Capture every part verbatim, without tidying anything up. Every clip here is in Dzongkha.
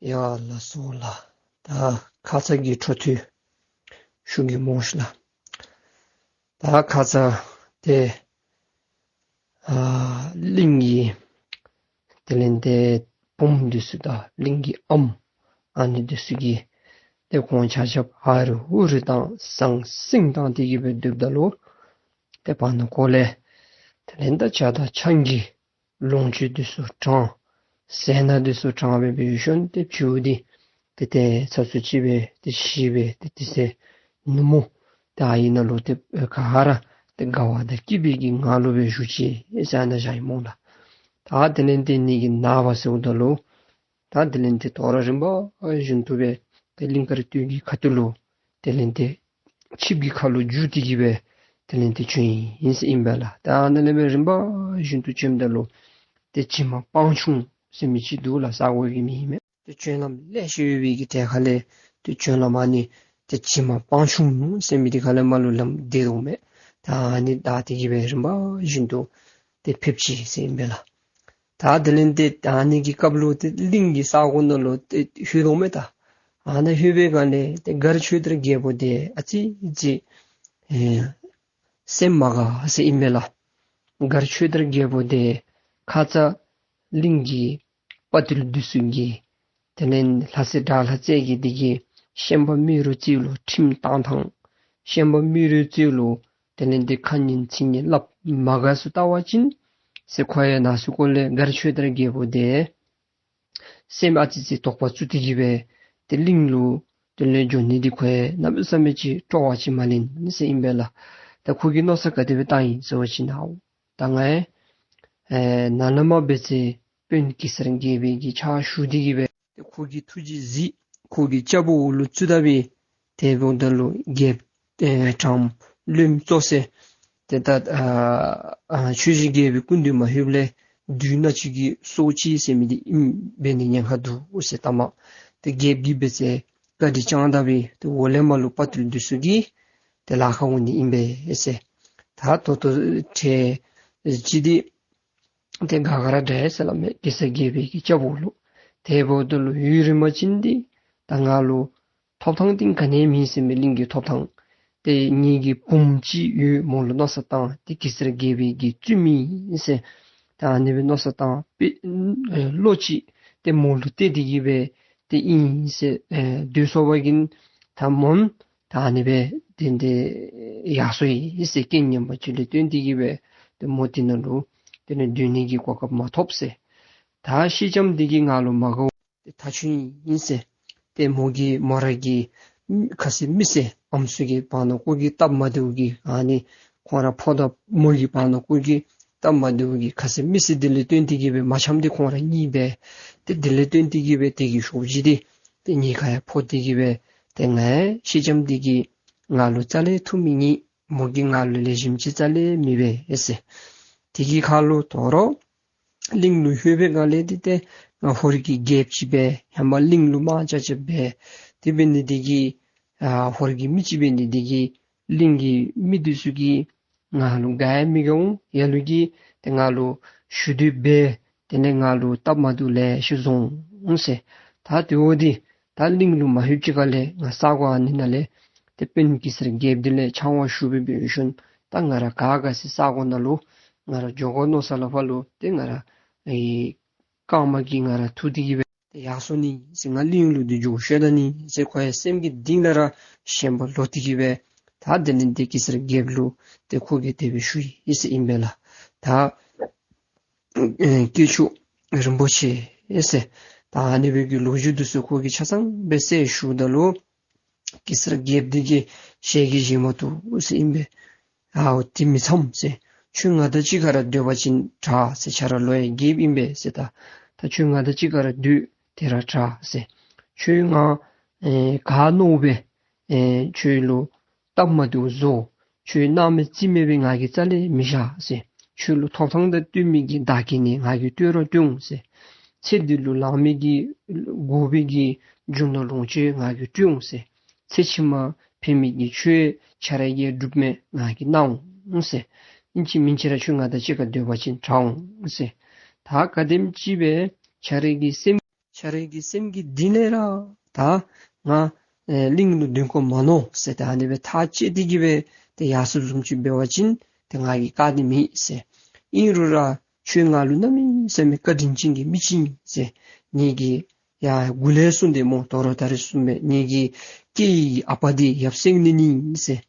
ཡ་ལགས་སོ་ལགས། ད་ཁ་ཙ་གི་འཕྲོ་མཐུད་ཞུ་གེ་སྨོ་ཤིག་ལགས། ད་ཁ་ཙ་ཏེ་ཨ་གླིང་གི་དེ་ལས་ཏེ་བུམོ་འདི་ཚུ་དང་གླིང་གི་ཨམ་ཨ་ནི་འདི་ཚུ་གིས་ཏེ་ཁོང་ཆ་ཁྱབ་ཧ་རི་ཧུ་རི་དང་ཟང་ཟིང་དང་དེ་གིས་སྦེ་སྡོདཔ་ད་ལུ་ཏེ་བར་ན་ཁོ་ལས་དེ་ལས་ད་ཇ་དང་ཆང་གི་ལོངས་སྤྱོད་འདི་ཚུ་དྲངས། ཟས་སྣ་འདི་ཚུ་དྲངས་སྦེ་འབད་ཞིནམ་ཏེ་བྱི་བ་འདི་ཏེ་ཏེ་ཚ་ཚུ་ཅིག་སྦེ་ཏེ་ཤི་སྦེ་ཏེ་དེ་ཚེ་ནུབ་མོ་ཏེ་ཨ་ཡི་ནང་ལུ་ཏེ་ག་ར་ཏེ་དགའ་བ་དང་སྐྱིད་པའི་གི་ངང་ལུ་སྦེ་བཞུགས་ཅི་ཟེར་ཨ་ནཱ་བཞག་ཡི་སྨོ་ལགས། ད་དེ་ལས་ཏེ་ཨ་ནི་གི་ནངས་པ་ཟེརཝ་ད་ལུ་ད་དེ་ལས་ཏེ་དོ་རུང་རིམ་པ་བཞིན་དུ་སྦེ་ཏེ་གླིང་དཀར་སྟོད་ཀྱི་ཁ་ཐུག་ལུ་དེ་ལས་ཏེ་ཆིབས་ཀྱི་ཁ་ལུ་བསྒྱུར་ཏེ་གིས་སྦེ་དེ་ལས་ཏེ་བྱོན་ཡི་ཟེར་ཨིན་པས་ལགས། ད་ཨ་ནཱ་ལས་སྦེ་རིམ་པ་བཞིན་དུ་བྱོནམ་ད་ལུ་ཏེ་བྱེ་མ་སྤང་ཆུང་ཟེར་མི་ཅིག་འདུག་ལགས། ས་གོ་གི་མིང་ཨིན་མས། ཏེ་བྱོན་ལམ་ལེ་ཤ་ཡོད་པའི་གི་གྲས་ཁ་ལས་ཏེ་བྱོན་ལམ་ཨ་ནི་ཏེ་བྱེ་མ་སྤང་ཆུང་ཟེར་མི་འདི་ཁ་ལས་མར་ལུ་ལམ་འདི་འོང་མས། ད་ཨ་ནི་བདའ་སྟེ་གིས་སྦེ་རིམ་པ་བཞིན་དུ་ཏེ་ཕེབས་ཅི་ཟེར་ཨིན་པས་ལགས། ད་དེ་ལས་ཏེ་ཨ་ནི་གི་སྐབས་ལུ་ཏེ་གླིང་གི་ས་གོ་ནང་ལུ་ཏེ་ལྷོད་དོ་མས། ད་ཨ་ནཱ་ལྷོད་པའི་སྒང་ལས་ཏེ་མགར་ཆོས་དར་རྒྱལ་པོ་འདི་ཨ་ཙི་ཅིག་ཨེ་སེམས་མ་དགའ་ཟེར་ཨིན་པས་ལགས། མགར་ཆོས་དར་རྒྱལ་པོ་འདི་ཁ་ཙ་གླིང་གི་དཔའ་བརྟུལ་འདི་ཚུ་གིས་དེ་ལས་ལྷ་སྲས་དགྲ་ལྷ་རྩེ་རྒྱལ་འདི་གིས་ཤན་པ་རྨེ་རུ་རྩེ་ལུ་ཁྲིམས་བཏང་ཐངས། ཤན་པ་རྨེ་རུ་རྩེ་ལུ་དེ་ལས་ཏེ་ཁ་ངན་ཚིག་ངན་སླབ་མ་དགའ་ཚུ་བལྟ་བ་ཅིན་ཟེར་ཁོ་ཡང་ནང་སུ་ཁོ་ལས་མགར་ཆོས་དར་རྒྱལ་པོ་འདི་སེམས་ཨ་ཙི་ཅིག་དོགས་པ་ཚུད་དེ་གིས་སྦེ་ཏེ་གླིང་ལུ་དེ་ལས་འགྱོ་ནི་འདི་ཁོ་ཡང་གནམ་མེད་ས་མེད་ཅིག་སྤྲོ་བ་ཅིག་མ་ལེན་ཟེར་ཨིན་པས་ལགས། ད་ཁོ་གིས་མནོ་བསམ་ག་དེ་སྦེ་བཏང་ཡི་ཟེར་བ་ཅིན་ཨའོ་ད་ང་ཡང་ཨེ་ནཱ་ལས་མར་འབད་ཚེ་དཔོན་གེ་སར་རྒྱལ་པོའི་གི་ཕྱག་ཞུ་སྟེ་གིས་སྦེ་ཏེ་ཁོ་གི་ཐུགས་རྗེ་གཟིགས། ཁོ་གི་སྐྱབས་འོག་ལུ་བཙུགས་ད་སྦེ་དེ་འབདཝ་ད་ལུ་རྒྱལཔོ་ཨེ་དྲང་བློན་གཙོ་ཟེར་ཏེ་ད་ཨ་ཨ་ཆོས་རྗེ་རྒྱལ་པོའི་སྐུ་མདུན་མ་ལྷོདཔ་ལས་བདུད་ནག་ཅིག་གི་སྲོག་བཅད་ཟེར་མི་འདི་ཨིནམ་འབད་ནི་ཉེན་ཁ་འདུག་ཟེར་ལྟ་མ་ཏེ་རྒྱལཔོ་གིས་འབད་ཚེ་བཀའ་དྲིན་བསྐྱངས་ད་སྦེ་ཏེ་འོག་ལས་མར་ལུ་དཔའ་བརྟུལ་འདི་ཚུ་གིས་ཏེ་ལཱ་ཁག་འོང་ནི་ཨིན་པས་ཟེར། ད་ད་ལྟོ་ཁྲལ་ཅིག་འདི་ཏེ་ག་ག་ར་དྲག་ཡི་ཟེར་སླབ་མས། གེ་སར་རྒྱལ་པོའི་གི་སྐྱབས་འོག་ལུ། དེ་འབདཝ་ད་ལུ་ཡུན་རིངམོ་ཅིག་འདི་ད་ང་ལུ་ཐོབ་ཐང་འདི་ག་ནི་ཡང་མེད་ཟེར་མས། གླིང་གི་ཐོབ་ཐང་ཏེ་ངེ་གི་བུམོ་ཅིག་ཡོད་མོ་ལུ་མནོ་བསམ་བཏང་། ཏེ་གེ་སར་རྒྱལ་པོའི་གི་བཙུན་མོ་ཨིན་ཟེར་ད་ཨ་ནི་སྦེ་མནོ་བསམ་བཏང་། དཔེ་ཨེ་བློ་ཅིག་ཏེ་མོ་ལུ་གཏད་དེ་གིས་སྦེ་ཏེ་ཨིན་ཟེར་ཨེ་སྡོད་སོང་བ་ཅིན་ད་མོ་ད་ཨ་ནི་སྦེ་ཏེ་ཏེ་ཡར་སོང་ཡི་ཟེར་རྐྱེན་ངན་པ་ཅིག་ལས་བརྟེན་ཏེ་གིས་སྦེ་ཏེ་མོ་དེ་ནང་ལུ་ཏེ་ནི་སྡོད་ནི་གི་གོ་སྐབས་མ་ཐོབ་ཟེར། ད་སེང་ལྕམ་འདི་གིས་ང་ལུ་མ་དགའཝ་ཏེ་ཐག་ཆོད་ཨིན་ཟེར། ཏེ་མོ་གིས་མོ་ར་གི་ཁ་ཟས་མི་ཟས་ཨམ་སྲུ་གི་བར་ན་ཁོ་གི་སྟབས་མ་བདེཝ་གིས་ཨ་ནི་ཁོང་ར་ཕོ་དང་མོ་གི་བར་ན་ཁོ་གི་སྟབས་མ་བདེཝ་གིས་ཁ་ཟས་མི་ཟས་དེ་ལས་བརྟེན་ཏེ་གིས་སྦེ་མ་འཆམ་སྟེ་ཁོང་ར་གཉིས་སྦེ་ཏེ་དེ་ལས་བརྟེན་ཏེ་གིས་སྦེ་དེ་གི་ཤོབ་ཅིག་འདི་ཏེ་གཉིས་ཀ་ཡང་ཕོག་སྟེ་གིས་སྦེ་ཏེ་ང་སེང་ལྕམ་འདི་གིས་ང་ལུ་རྩ་ལས་ཐུགས་མི་མཉེས། མོ་གིས་ང་ལུ་ལེགས་ཤོམ་ཅིག་རྩ་ལས་མི་འབད་ཟེར། དེ་གི་ཁར་ལུ་དོ་རུང་གླིང་ལུ་ལྷོད་པའི་སྒང་ལས་འདི་ཏེ་ང་ཧོར་གྱི་རྒྱལཔོ་ཅིག་སྦེ་ཧེ་མ་གླིང་ལུ་དམག་རྐྱབ་རྐྱབ་སྦེ་དེ་འབད་ནི་འདི་གིས་ཨ་ཧོར་གྱི་མི་ཅིག་འབད་ནི་འདི་གིས་གླིང་གི་མི་འདི་ཚུ་གིས་ང་ལུ་དགའ་ཡང་མི་དགའ་འོང་། ལ་ལུ་གིས་ཏེ་ང་ལུ་ཞུ་འདོད་འབད། དེ་ལས་ང་ལུ་སྟབས་མ་བདེཝ་ལེ་ཤ་འབྱུང་འོང་ཟེར། ད་དེ་འབདཝ་ད་ད་གླིང་ལུ་མ་ལྷོདཔ་ཅིག་ཁར་ལས་ང་ས་གོ་ཨ་ནི་ནང་ལས་ཏེ་དཔོན་གེ་སར་རྒྱལཔོ་འདི་ལས་ཕྱག་དབང་ཞུ་སྦེ་འབད་ཞིནམ་ད་ང་ར་ག་ག་ཟེར་ས་གོ་ནང་ལུ་ང་ར་འགྱོ་དགོ་མནོ་ས་ལ་ཕར་ལུ་ཏེ་ང་ར་ཨེ་རྐངམ་གིས་ང་ར་འཐུ་སྟེ་གིས་སྦེ་ཏེ་ཡར་སོང་ནི་ཟེར། ང་གླིང་ལུ་འདི་འགྱོ་ཤེས་ད་ནི་ཟེར་ཁོ་ཡང་སེམས་ཀྱི་གཏིང་ལས་ར་ཞེན་པ་ལོག་སྟེ་གིས་སྦེ་ད་དེ་ལས་ཏེ་གེ་སར་རྒྱལཔོ་ལུ་ཏེ་ཁོ་གིས་དེ་སྦེ་ཞུ་ཡི་ཟེར་ཨིན་པས་ལགས། ད་ཨེ་སྐྱེས་མཆོག་རིན་པོ་ཆེ་ཟེར་ད་ཨ་ནི་སྦེ་གི་ལོ་རྒྱུས་འདི་ཚུ་ཁོ་གིས་ཆ་ཚང་སྦེ་གསལ་ཞུཝ་ད་ལུ་གེ་སར་རྒྱལཔོ་འདི་གིས་ཞལ་གྱིས་བཞེས་མ་བཏུབ་ཟེར་ཨིན་པས། ཨའོ་དེ་མི་འཚམ་ཟེར། ཁྱོད་ང་དང་གཅིག་ཁར་སྡོད་པ་ཅིན་དྲག་ཟེར། ཁྱོད་ར་ལོ་ཡང་རྒསཔ་ཨིན་པས་ཟེར། ད་ད་ཁྱོད་ང་དང་གཅིག་ཁར་སྡོད་དེ་ར་དྲག་ཟེར། ཁྱོད་ང་ཨེ་ག་མནོ་སྦེ་ཨེ་ཁྱོད་ལུ་སྟབས་མ་བདེཝ་བཟོ། ཁྱོད་སྣང་མེད་རྩིས་མེད་སྦེ་ང་གིས་རྩ་ལས་མི་བཞག་ཟེར། ཁྱོད་ལུ་ཐོབ་ཐང་དང་བསྟུན་མི་གི་བདག་རྐྱེན་ནི་ང་གིས་སྤྲོད་ར་སྤྲོད་འོང་ཟེར། ཚེ་འདི་ལུ་ལང་མི་གི་དགོ་པའི་གི་རྒྱུ་ནོར་ལོངས་སྤྱོད་ང་གིས་སྤྲོད་འོང་ཟེར། ཚེ་ཕྱི་མ་ཕན་མི་གི་ཆོས་ཁྱོད་ར་གིས་སྒྲུབ་མི་ང་གིས་གནང་འོང་ཟེར། ཨིན་ཅི་མིན་ཅི་ར་ཁྱོད་ང་དང་གཅིག་ཁར་སྡོད་པ་ཅིན་དྲག་འོང་ཟེར། ད་ག་དེམ་ཅིག་སྦེ་ཁྱོད་ར་གི་སེམས་ ཁྱེད་རའི་གི་སེམས་ཀྱི་གཏིང་ལས་ར་ད་ང་ཨེ་གླིང་ལུ་སྡོད་དགོ་མ་མནོ་ཟེར། ད་ཨ་ནི་སྦེ་ཐག་བཅད་དེ་གི་སྦེ་ཏེ་ཡར་སོངམ་བཟུམ་ཅིག་འབད་བ་ཅིན་ཏེ་ང་གིས་བཀག་ནི་མེད་ཟེར། ཨིན་རུང་ར་ཁྱོད་ང་ལུ་གནམ་མེད་ས་མེད་བཀའ་དྲིན་ཅན་གྱི་མི་ཅིག་ཨིན་ཟེར། ངེ་གི་ཡར་གུ་ལས་གསུངས་ཏེ་སྨོ། དོ་རུང་ད་རིས་གསུངམ་མས། ངེ་གི་སྐྱེས་ཡི་ཨ་པ་འདི་ཡབ་སེང་བློན་ཨིན་ཟེར།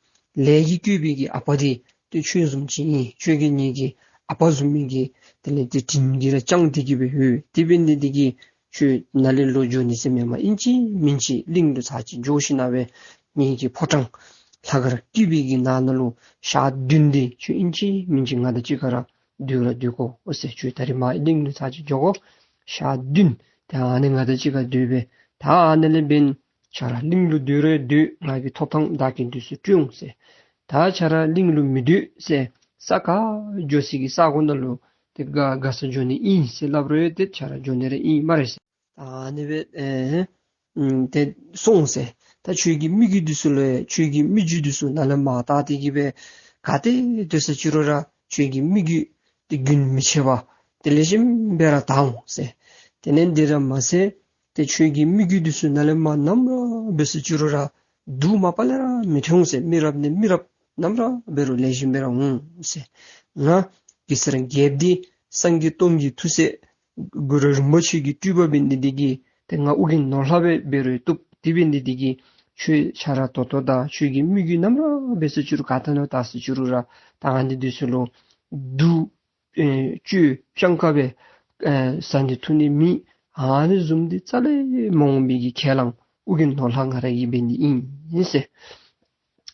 ལས་ཀྱིས་བསྐོས་པའི་གི་ཨ་པ་འདི་ཏེ་ཁྱོད་བཟུམ་ཅིག་ཨིན། ཁྱོད་ཀྱིས་ངེ་གི་ཨ་པ་བཟུམ་མའི་གི་དེ་ལས་ཏེ་དྲིན་གྱིས་ར་བསྐྱངས་ཏེ་གི་སྦེ་ཡོད། དེ་འབད་ནི་འདི་གིས་ཁྱོད་ནཱ་ལས་ལོག་འགྱོ་ནི་ཟེར་མེན་པར་ཨིན་ཅི་མིན་ཅི་གླིང་ལུ་ཚར་གཅིག་འགྱོ་ཞིནམ་ལས་ངེ་གི་ཕོ་བྲང་ལྷ་གར་བཀོད་པའི་གི་ནང་ན་ལུ་ཞག་བདུན་འདི་ཁྱོད་ཨིན་ཅི་མིན་ཅི་ང་དང་གཅིག་ཁར་སྡོད་ར་སྡོད་དགོ་ཟེར། ཁྱོད་ད་རིས་མར་གླིང་ལུ་ཚར་གཅིག་འགྱོ་དགོ། ཞག་བདུན་ཏེ་ཨ་ནི་ང་དང་གཅིག་ཁར་སྡོད་སྦེ་ད་ཨ་ནི་ལས་འབདན་ཁྱོད་ར་གླིང་ལུ་སྡོད་རུང་སྡོད། ང་གིས་ཐོབ་ཐངས་བདག་གི་འདི་ཚུ་སྤྲོད་འོང་ཟེར། ད་ཁྱོད་ར་གླིང་ལུ་མི་སྡོད་ཟེར། ས་ག་འགྱོ་སའི་གི་ས་གོ་ནང་ལུ་ཏེ་དགའ་དགའ་སར་འགྱོ་ནི་ཨིན་ཟེར་སླབ་རུང་ཏེ་ཁྱོད་ར་འགྱོ་ནི་ར་ཨིན་སྨ་རེ་ཟེར། ད་ཨ་ནི་སྦེ་ཨེ་ཨུམ་ཏེ་སོང་ཟེར། ད་ཁྱོད་ཀྱི་མི་རྒྱུད་འདི་ཚུ་ལུ་ཁྱོད་ཀྱི་མི་རྒྱུད་འདི་ཚུ་ནཱ་ལས་མར་བཏང་སྟེ་གི་སྦེ་ག་ཏེ་སྡོད་ས་ཅི་རུང་ར་ཁྱོད་ཀྱི་མི་རྒྱུད་འདི་རྒྱུན་མི་ཆད་པར་ཏེ་ལེགས་ཤོམ་སྦེ་ར་བཏང་འོང་ཟེར། དེ་ལས་འདི་ར་མ་ཚད་ཏེ་ཁྱོད་ཀྱི་མི་རྒྱུད་འདི་ཚུ་ནཱ་ལས་མར་ནམ་ར་འབད་ས་ཅི་རུང་ར་སྡུག་མ་པ་ལས་ར་མི་ཐོན་འོང་ཟེར། མི་རབས་ནས་མི་རབས་ནམ་ར་འབད་རུང་ལེགས་ཤོམ་སྦེ་ར་འོང་ཟེར། ང་གེ་སར་རྒྱལཔོ་འདི་སངས་རྒྱས་སྟོང་གི་ཐུགས་སྲས་གུ་རུ་རིན་པོ་ཆེ་གི་སྤྲུལ་པ་འབད་ནི་འདི་གིས་ཏེ་ང་ཨོ་རྒྱན་ནོར་ལྷ་སྦེ་འབད་རུང་བཏུབ། དེ་འབད་ནི་འདི་གིས་ཁྱོད་ཁྱོད་ར་ད་ལྟོ་དང་ཁྱོད་ཀྱི་མི་རྒྱུད་ནམ་ར་འབད་ས་ཅི་རུང་ག་ཏེ་ནང་བཏང་ས་ཅི་རུང་ར་ད་ཨ་ནི་འདི་ཚུ་ལུ་སྡུག་ཨེ་སྤྱོད་སྤྱང་ཀ་སྦེ་ཨེ་བཟའ་ནི་འཐུང་ནི་མེད། ཨ་ནི་བཟུམ་འདི་རྩ་ལས་མ་འོང་པའི་གི་ཁས་བླངས་ཨོ་རྒྱན་ནོར་ལྷ་ང་ར་གིས་འབད་ནི་ཨིན་ཟེར།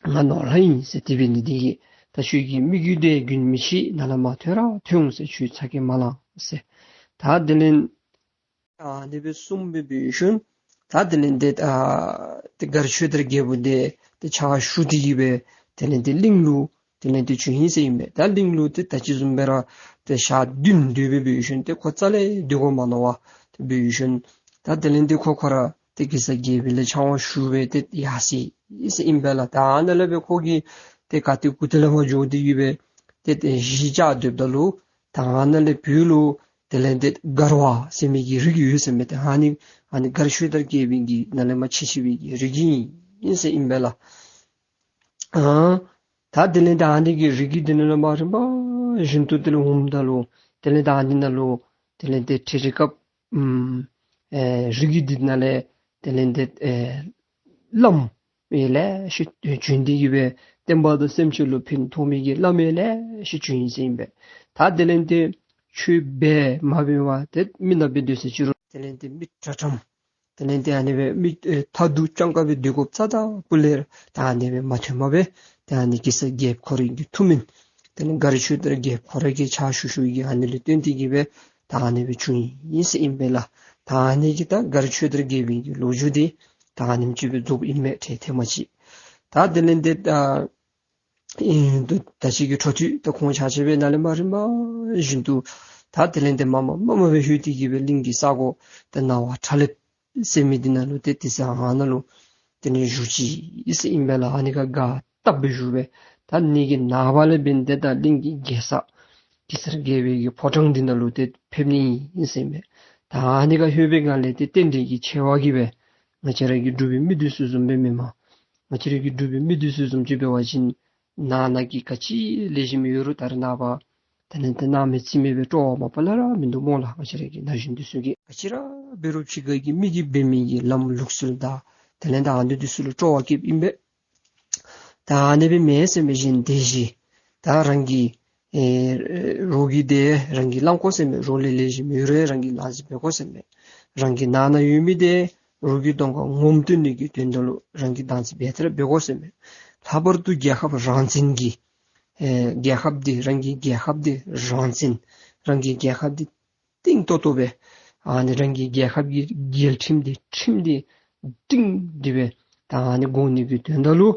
ང་ནོར་ལྷ་ཨིན་ཟེར། དེ་འབད་ནི་འདི་གིས་ད་ཁྱོད་ཀྱི་མི་རྒྱུད་འདི་རྒྱུན་མི་ཆད། ནཱ་ལས་མར་ཐོན་ར་ཐོན་འོང་ཟེར། ཁྱོད་ཚ་གྱང་མ་ལང་ཟེར། ད་དེ་ལས་ཨ་ནི་སྦེ་གསུངས་སྦེ་འབད་ཞིནམ་ད་དེ་ལས་ཏེ་ཨ་ཏེ་མགར་ཆོས་དར་རྒྱལ་པོ་འདི་ཏེ་ཕྱག་ཞུ་སྟེ་གི་སྦེ་དེ་ལས་ཏེ་གླིང་ལུ་དེ་ལས་ཏེ་བྱོན་ཡི་ཟེར་ཨིན་པས། ད་གླིང་ལུ་ཏེ་ད་ཅི་བཟུམ་སྦེ་ར་ཏེ་ཞག་བདུན་སྡོད་སྦེ་འབད་ཞིནམ་ཏེ་ཁོ་རྩ་ལས་སྡོད་དགོ་མ་མནོ་བར་ཏེ་འབད་ཞིནམ་ད་དེ་ལས་ཏེ་ཁོ་ཁོ་ར་ཏེ་གེ་སར་རྒྱལ་པོ་ལས་ཕྱག་དབང་ཞུ་སྦེ་ཏེ་ཡར་སོ་ཡི་ཟེར་ཨིན་པས་ལགས། ད་ཨ་ནཱ་ལས་སྦེ་ཁོ་གིས་ཏེ་ག་ཏེ་གུ་ཏེ་ལས་མར་འགྱོ་སྟེ་གི་སྦེ་ཏེ་ཏེ་གཞིས་ཆགས་སྡོདཔ་ད་ལུ་ད་ཨ་ནཱ་ལས་བོད་ལུ་དེ་ལས་ཏེ་མགར་བ་ཟེར་མི་གི་རིགས་ཡོད་ཟེར་མས། ཏེ་ཨ་ནི་ཨ་ནི་མགར་ཆོས་དར་རྒྱལ་པོའི་གི་ནཱ་ལས་མར་ཆད་ཆད་པའི་གི་རིགས་ཨིན་ཟེར་ཨིན་པས་ལགས། ཨ་ད་དེ་ལས་ད་ཨ་ནི་གི་རིགས་ཀྱི་དེ་ནང་ལས་མར་རིམ་པ་བཞིན་དུ་དེ་ལས་འོངམ་ད་ལུ་དེ་ལས་ད་ཨ་ནི་ནང་ལུ་དེ་ལས་ཏེ་ཁྲི་རི་སྐབས་ཨམ་ཨེ་རིགས་ཀྱི་དེ་ནང་ལས་དེ་ལས་ཏེ་ཨེ་བླམ་ཨེ་ལེ་ཤ་བྱོན་ཏེ་གི་སྦེ་བསྟན་པ་དང་སེམས་ཅན་ལུ་ཕན་ཐོགས་མི་གི་བླམ་ཨེ་ལེ་ཤ་བྱོན་ཡི་ཟེར་ཨིན་པས། ད་དེ་ལས་ཏེ་ཆོས་འབད་མ་འབད་བར་ཏེ་མི་ནག་པའི་སྡོད་ས་ཅི་རུང་དེ་ལས་ཏེ་མི་དྲག་དྲགས་དེ་ལས་ཏེ་ཨ་ནི་སྦེ་མི་ཨེ་ཐ་དུ་སྤྱང་ཀ་སྦེ་སྡོད་དགོཔ་རྩ་དང་པོ་ལས་ར་ད་ཨ་ནི་སྦེ་མ་ཐོན་མ་སྦེ་ད་ཨ་ནི་གེ་སར་རྒྱལཔོ་ཁོ་རའི་གི་ཐུགས་སྨོན་དེ་ལས་མགར་ཆོས་དར་རྒྱལཔོ་ཁོ་ར་གིས་ཕྱག་ཞུ་ཞུ་ཡི་ཨ་ནི་ལུ་བརྟེན་ཏེ་གི་སྦེ་ད་ཨ་ནི་སྦེ་བྱུང་ཡི་ཟེར་ཨིན་པས་ལགས། ད་ཨ་ནི་གིས་ད་མགར་ཆོས་དར་རྒྱལ་པོའི་གི་ལོ་རྒྱུས་འདི་ད་ཨ་ནེམ་ཅིག་སྦེ་རྫོགསཔ་ཨིན་མས། ཏེ་ཐེངས་མ་ཅིག་ད་དེ་ལས་ཏེ་ད་ཨིན་དུ་ད་ཅི་གི་འཕྲོ་མཐུད་ད་ཁོང་ཆ་ཁྱབ་སྦེ་ནཱ་ལས་མར་རིམ་པ་བཞིན་དུ་ད་དེ་ལས་ཏེ་མར་མར་མར་མར་སྦེ་ལྷོད་དེ་གི་སྦེ་གླིང་གི་ས་གོ་ད་ནང་པ་ཁྲ་ལེབ་ཟེར་མི་འདི་ནང་ལུ་ཏེ་དེ་ས་ཨ་ནཱ་ལུ་དེ་ལས་བཞུགས་ཅི་ཟེར་ཨིན་པས་ལགས། ཨ་ནི་ཁར་དགའ་སྟབས་སྦེ་བཞུགས་སྦེ་ད་ཨ་ནི་གི་ནངས་པ་ལས་འབདན་ཏེ་ད་གླིང་གི་རྒྱལ་ས་གེ་སར་རྒྱལ་པོའི་གི་ཕོ་བྲང་འདི་ནང་ལུ་ཏེ་ཕེབས་ནི་ཨིན་ཟེར་ཨིན་པས། ད་ཨ་ནི་ཁར་ལྷོད་པའི་སྒང་ལས་ཏེ་རྟེན་འབྲེལ་གྱི་ཆེ་བ་གིས་སྦེ་ང་བཅས་ར་གི་འབྲུག་པའི་མི་འདི་ཚུ་བཟུམ་སྦེ་མེན་པར་ང་བཅས་ར་གི་འབྲུག་པའི་མི་འདི་ཚུ་བཟུམ་ཅིག་འབད་བ་ཅིན་ནང་ན་གི་ག་ཅི་ལེགས་ཤོམ་ཡོད་རུང་ད་རེས་ནངས་པ་དེ་ལས་ཏེ་སྣང་མེད་རྩིས་མེད་སྦེ་སྤྲོ་བ་མ་པ་ལས་ར་མིན་འདུག་སྨོ་ལགས། ང་བཅས་ར་གི་ན་གཞོན་འདི་ཚུ་གིས་ག་ཅི་ར་འབད་རུང་ཕྱི་ཁ་གི་མི་གིས་འབད་མི་གི་ལམ་ལུགས་སྲོལ་དང་དེ་ལས་ད་ཨ་ནི་འདི་ཚུ་ལུ་སྤྲོ་བ་སྐྱེཝ་ཨིན་པས། ད་ཨ་ནི་སྦེ་མེན་ཟེར་མི་གཞན་དེ་བཞིན་ད་རང་གི་ཨེ་རོགས་ཀྱི་དེ་རང་གིས་བླང་དགོ་ཟེར་མས། རོགས་ལས་ལེགས་ཤོམ་ཡོད་རུང་རང་གིས་བླང་རྩིས་འབད་དགོ་ཟེར་མས། རང་གི་ནང་ན་ཡོད་མི་དེ་རོགས་ཀྱི་གདོང་ཁར་ངོམ་སྟོན་ནི་གི་དོན་དག་ལུ་རང་གིས་བདག་འཛིན་འབད་དེ་ར་འབད་དགོ་ཟེར་མས། ལྷག་པར་དུ་རྒྱལ་ཁབ་རང་བཙན་གྱི་ཨེ་རྒྱལ་ཁབ་འདི་རང་གི་རྒྱལ་ཁབ་འདི་རང་བཙན་རང་གི་རྒྱལ་ཁབ་འདི་གཏིང་ཏོག་ཏོ་སྦེ་ཨ་ནི་རང་གི་རྒྱལ་ཁབ་ཀྱི་རྒྱལ་ཁྲིམས་འདི་ཁྲིམས་འདི་སྒྲིང་སྒྲི་སྦེ་ད་ཨ་ནི་དགོ་ནི་གི་དོན་དག་ལུ་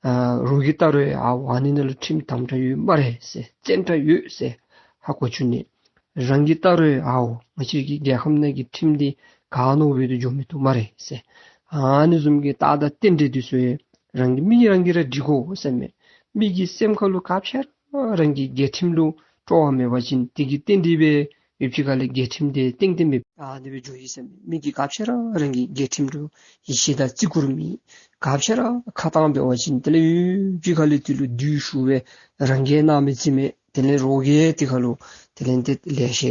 ཨ་རོགས་ཀྱིས་བལྟ་རུང་ཨའོ་ཨ་ནི་ནང་ལུ་ཁྲིམས་དམ་དྲགས་ཡོད་སྨ་རེ་ཟེར་བཙན་དྲགས་ཡོད་ཟེར་ཧ་གོ་བཅུག་ནི། རང་གིས་བལྟ་རུང་ཨའོ་ང་བཅས་ཀྱི་རྒྱལ་ཁབ་ནང་གི་ཁྲིམས་འདི་ག་ནོར་བུ་འདི་འགྱོ་མི་བཏུབ་སྨ་རེ་ཟེར་ཨ་ནི་བཟུམ་གྱི་རྟགས་དང་རྟེན་འབྲེལ་འདི་ཚུ་ཡང་རང་གི་མི་གིས་རང་གིས་ར་འགྲིག་དགོ་ཟེར་མས། མི་གི་སེམས་ཁ་ལུ་ག་ཅི་ར་རང་གི་རྒྱལ་ཁྲིམས་ལུ་སྤྲོ་བ་མེད་པ་ཅིན་དེ་གི་རྟེན་འབྲེལ་སྦེ་ ཡུདཔ་ཅིག་ཁ་ལས་རྒྱལ་ཁྲིམས་དེ་ཏན་ཏན་མེདཔ་ཨ་ནི་སྦེ་འགྱོ་ཡི་ཟེར་མས། མི་གིས་ག་ཅི་ར་རང་གི་རྒྱལ་ཁྲིམས་ལུ་ཡིད་ཆེས་དང་བརྩི་བཀུར་མེད། ག་ཅི་ར་ཁ་གཏང་འབད་བ་ཅིན་དེ་ལས་ཡུདཔ་ཅིག་ཁ་ལས་དེ་ལུ་འདུལ་ཞུ་སྦེ་རང་གིས་གནང་མི་བརྩི་མི་དེ་ལས་རོགས་ཀྱིས་དེ་ཁ་ལུ་དེ་ལས་ཏེ་ལེ་ཤ་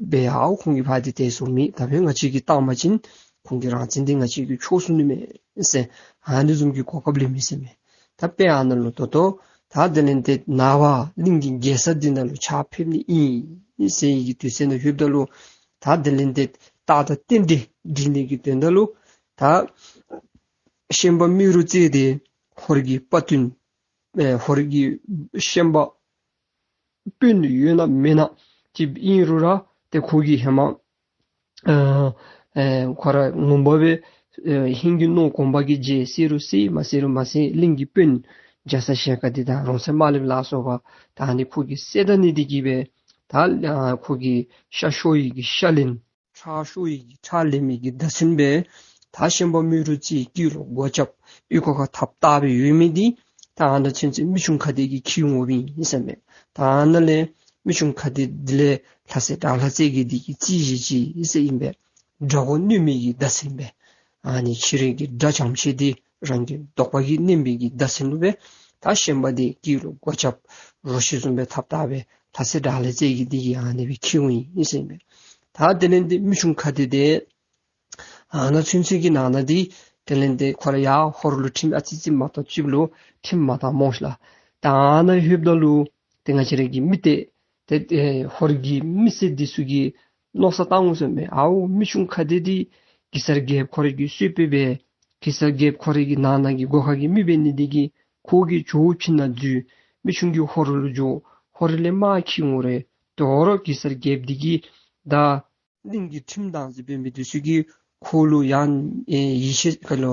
སྦེ་ཨའོ་ཁོང་གིས་ཕར་འདི་དེ་སྦེ་མེད། ད་འབདན་ང་བཅས་ཀྱིས་བཏང་པ་ཅིན་ཁོང་གི་རང་བཙན་འདི་ང་བཅས་ཀྱི་ཕྱོགས་སུ་ནི་མེད་ཟེར་ཨ་ནི་བཟུམ་གྱི་གོ་སྐབས་ལེན་མི་ཟེར་མས། ད་དཔེ་ཨ་ནཱ་ལུ་ད་ལྟོ་ད་དེ་ལས་ཏེ་ནངས་པ་གླིང་གི་རྒྱལ་ས་འདི་ནང་ལུ་ཕྱག་ཕེབས་ནི་ཨིན་ཟེར་བའི་གི་དུས་ཚོད་ནང་ལྷོདཔ་ད་ལུ་ད་དེ་ལས་ཏེ་རྟགས་དང་རྟེན་འབྲེལ་འགྲིག་ནི་གི་དོན་དག་ལུ་ད་ཤན་པ་རྨེ་རུ་རྩེ་དེ་ཧོར་གྱི་དཔའ་བརྟུལ་ཨེ་ཧོར་གྱི་ཤན་པ་དཔོན་ཡོད་ན་མེད་ན་ཅིག་ཨིན་རུང་ར་ཏེ་ཁོ་གིས་ཧེ་མ་ཨ་ཨེ་ཁོ་ར་ངོ་མ་སྦེ་ཨེ་ཧིང་གི་ནོར་གོང་པ་གི་རྗེ་གསད་རུང་གསད་མ་གསད་རུང་མ་གསད་གླིང་གི་དཔོན་རྒྱ་ཚ་ཞལ་དཀར་འདི་དང་རོང་ཚ་དམར་ལེབ་ལ་སོགས་པ་ད་ཨ་ནི་ཁོ་གིས་གསད་ད་ནི་འདི་གིས་སྦེ་ད་ཨ་ཁོ་གི་ཤ་ཤོར་བའི་གི་ཤ་ལེན་ཁྲག་ཤོར་བའི་གི་ཁྲག་ལེན་མི་གི་བརྡ་མཚོན་སྦེ་ད་ཤན་པ་རྨེ་རུ་རྩེ་སྐེ་ལུ་སྒོ་རྐྱབ་ཨོལ་ལྐོག་ཁར་ཐགཔ་བཏགས་སྦེ་ཡོད་མི་འདི་ད་ཨ་ནཱ་ཚུན་ཚོད་མི་ཆུང་ཁ་བདེ་གིས་འཁྱིད་འོང་པའི་ཨིན་ཟེར་མས། ད་ཨ་ནཱ་ལས་མི་ཆུང་ཁ་བདེ་འདི་ལས་ལྷ་སྲས་དགྲ་ལྷ་རྩེ་རྒྱལ་འདི་གིས་རྩིས་བཞེས་ཅི་ཨིན་ཟེར་ཨིན་པས། དགྲ་མགོ་གནོན་མི་གི་བརྡ་མཚོན་སྦེ་ཨ་ནི་ཁྱོད་རའི་གི་དགྲ་བྱམས་ཆེ་འདི་རང་གི་བཟློག་པ་གིས་མནན་པའི་གི་བརྡ་མཚོན་སྦེ་ད་ཤན་པ་འདི་སྐེ་ལུ་སྒོ་རྐྱབ་རོ་ཁྱི་བཟུམ་སྦེ་ཐགཔ་བཏགས་སྦེ་ལྷ་སྲས་དགྲ་ལྷ་རྩེ་རྒྱལ་འདི་གིས་ཨ་ནི་སྦེ་འཁྱིད་འོང་ཡི་ཟེར་མས། ད་དེ་ལས་ཏེ་མི་ཆུང་ཁ་བདེ་དེ་ཨ་ནཱ་ཚུན་ཚོད་ཀྱི་ནང་ན་འདི་དེ་ལས་ཏེ་ཁོ་ར་ཡར་ཧོར་ལུ་ཁྲིམས་ཨ་ཙི་ཙི་མ་གཏོགས་ཅིག་ལུ་ཁྲིམས་མ་བཏང་སྨོ་ཤ་ལགས། ད་ཨ་ནཱ་ལྷོདཔ་ད་ལུ་ཏེ་ང་བཅས་ར་གི་མི་སྡེ་ཏེ་ཨེ་ཧོར་གྱི་མི་སེར་འདི་ཚུ་གིས་མནོ་བསམ་བཏང་འོང་ཟེར་མས། ཨའོ་མི་ཆུང་ཁ་བདེ་འདི་གེ་སར་རྒྱལཔོ་ཁོ་ར་གིས་གསོལ་པ་འབད། གེ་སར་རྒྱལཔོ་ཁོ་ར་གི་ནང་ན་གི་སྒོ་ཁ་གི་མི་འབད་ནི་འདི་གིས་ཁོ་གིས་ཇོ་བོ་ཕྱི་ནང་འཛུལ། མི་ཆུང་གིས་ཧོར་ལུ་འགྱོ། ཧོར་ལས་མར་འཁྱིད་འོང་རུང་དོ་རུང་གེ་སར་རྒྱལཔོ་འདི་གིས་ད་གླིང་གི་ཁྲིམས་དང་ཟེར་འབད་མི་འདི་ཚུ་གིས་ཁོ་ལུ་ཡང་ཨེ་ཡིད་ཆེས་ག་ལོ་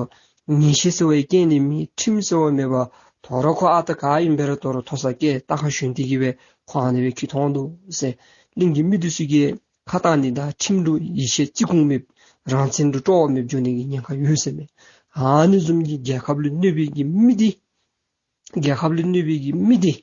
ངེས་ཤེས་ཟེར་བ་ཡང་སྐྱེ་ནི་མེད། ཁྲིམས་ཟེར་བ་མེད་པར་དོ་རུང་ཁོ་ཨ་རྟག་ག་ཨིན་པ་ར་དོ་རུང་མཐོ་ས་སྐྱེ་རྟ་ཁར་ཞོན་ཏེ་གིས་སྦེ་ཁོ་ཨ་ནི་སྦེ་འཁྱིད་ཐོན་དོ་ཟེར། གླིང་གི་མི་འདི་ཚུ་གིས་ཁ་གཏང་ནི་དང་ཁྲིམས་ལུ་ཡིད་ཆེས་བརྩི་བཀུར་མེད། རང་བཙན་ལུ་སྤྲོ་བ་མེདཔ་འགྱོ་ནི་གི་ཉེན་ཁ་ཡོད་ཟེར་མས། ཨ་ནི་བཟུམ་གྱི་རྒྱལ་ཁབ་ལུ་གནོད་པའི་གི་མི་འདི་རྒྱལ་ཁབ་ལུ་གནོད་པའི་གི་མི་འདི་